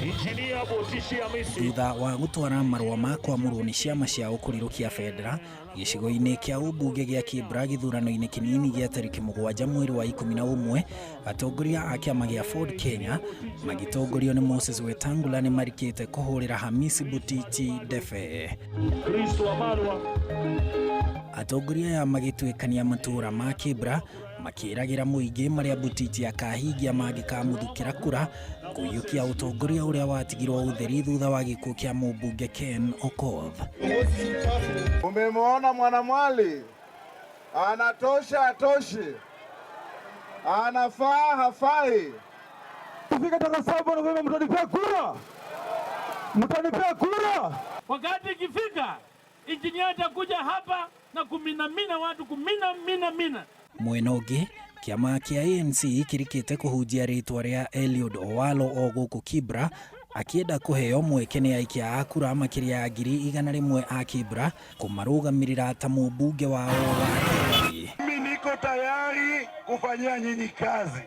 Injinia Butishi Hamisi. Thutha wa gũtwara marũa ma kwamũrwo nĩ ciama ciao kũrirũkia bendera gĩcigo-inĩ kĩa ũmbunge gĩa Kibra gĩthurano-inĩ kĩnini gĩa tarĩki 7 mweri wa 11, atongoria a kĩama gĩa Ford Kenya magĩtongorio nĩ Moses Wetangula nĩ marikĩte kũhũrĩra Hamisi Butiti ndebe. Kristo Amarwa. Atongoria aya magĩtuĩkania matũũra ma Kibra makĩragĩra mũingĩ marĩa Butiti akahingia mangĩkamuthukĩra kura kũiyũkia ũtongoria ũrĩa watigirwo ũtheri thutha wa gĩkuũ kĩa mũmbunge Ken Okoth. Umemwona mwanamwali anatosha, atoshi, anafaa, hafai. Kufika tarehe 7 Novemba, mtanipea kura, mtanipea kura. Wakati ikifika, injinia atakuja hapa na kuminamina watu kumina mina mina. Mwena ũngĩ, kĩama kĩa ANC kĩrikĩte kũhunjia rĩtwa rĩa Eliud Owalo o gũkũ Kibra akĩenda kũheo mweke nĩ aikia a kura makĩria ya 100,000 a Kibra kũmarũgamĩrĩra ta mũmbunge wao wa kerĩ. Mimi niko tayari kufanyia nyinyi kazi.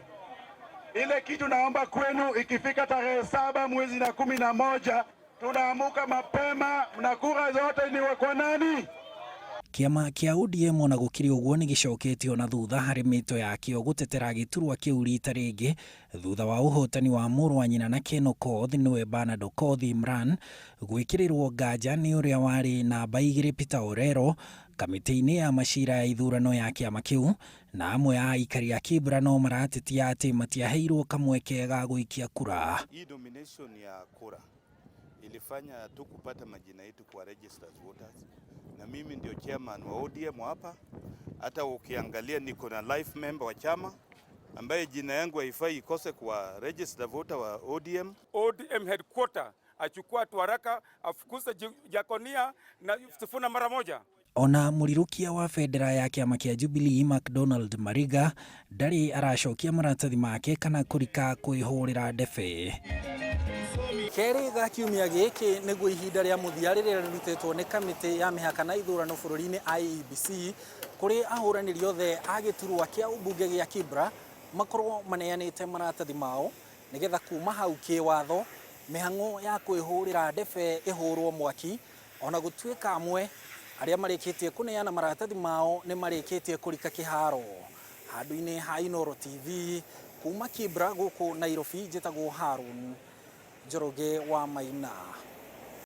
Ile kitu naomba kwenu, ikifika tarehe 7 mwezi na 11 tunaamuka mapema na kura zote ni kwa nani? Kĩama kĩa ODM ona gũkĩrĩ ũguo nĩ gĩcoketio na thutha harĩ mĩto yakĩo gũtetera gĩturwa kĩu rita rĩngĩ thutha wa ũhotani wa mũrũ wa nyina na Ken Okoth nĩwe Bernard Okoth Imran gwĩkĩrĩrwo nganja nĩ ũrĩa warĩ namba 2 Peter Orero kamĩtĩ-inĩ ya macira ya ithurano ya kĩama kĩu, na amwe a aikari a Kibra no maratetia atĩ matiaheirwo kamweke ga gũikia kura. Hii nomination ya kura ilifanya tu kupata majina yetu kwa registered voters, na mimi ndio chairman wa ODM hapa. Hata ukiangalia niko na life member wa chama ambaye jina yangu haifai ikose kwa registered voter wa ODM. ODM headquarter achukua tu haraka afukuze Jakonia na Sifuna mara moja. Ona mũrirũkia wa bendera ya kĩama kĩa Jubilee McDonald Mariga ndarĩ aracokia maratathi make kana kũrika kwĩhũrĩra ndebe. Kerĩ ga kiumia gĩkĩ nĩguo ihinda rĩa mũthia rĩrĩa rĩrutĩtwo nĩ kamĩtĩ ya mĩhaka na ithurano bũrũri-inĩ IEBC kũrĩ ahũranĩri othe a gĩturwa kĩa ũmbunge gĩa Kibra makorwo maneanĩte maratathi mao nĩgetha kuma hau kĩwatho mĩhang'o ya kwĩhũrĩra ndebe ĩhũrwo mwaki, ona gũtuĩka amwe arĩa marĩkĩtie kũneana maratathi mao nĩ marĩkĩtie kũrika kĩharo. Handũ-inĩ ha Inooro TV kuma Kibra gũkũ Nairobi, njĩtagwo Harun Njoroge wa Maina.